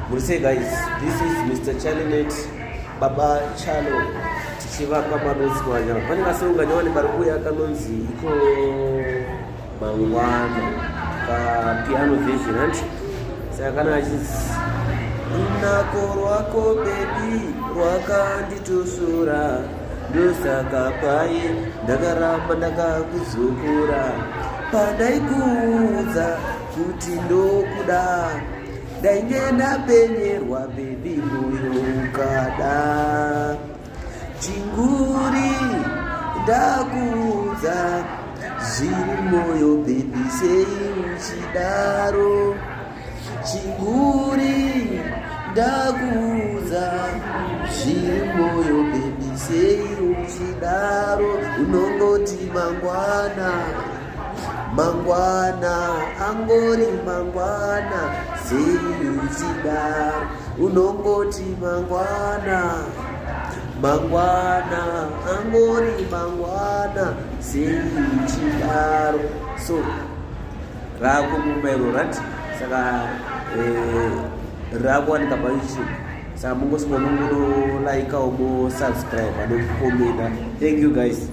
Muri sei guys? This is Mr. Chalinet Baba Chalo tichivapa manotsi manyama. Pane kasonga nyowani kari kuuya kanonzi iko mangwana ka piano version hanti saka kana achinzi runako rwako bebi rwakanditosvora ndosaka paye ndakaramba ndakakudzokora pandaikuudza kuti ndokuda ndainge ndapenyerwa bebi moyo ukada chinguri ndakuudza zviri moyo bebi sei uchidaro chinguri ndakuudza zviri moyo bebi sei uchidaro unongoti mangwana mangwana angori mangwana sei uchidaro unongoti mangwana mangwana angori mangwana sei uchidaro so rako mumba iro right saka eh, rakuwanika payoutube saka mungosvika mungonolaikawo mosubscribe nekukomenda. Thank you guys.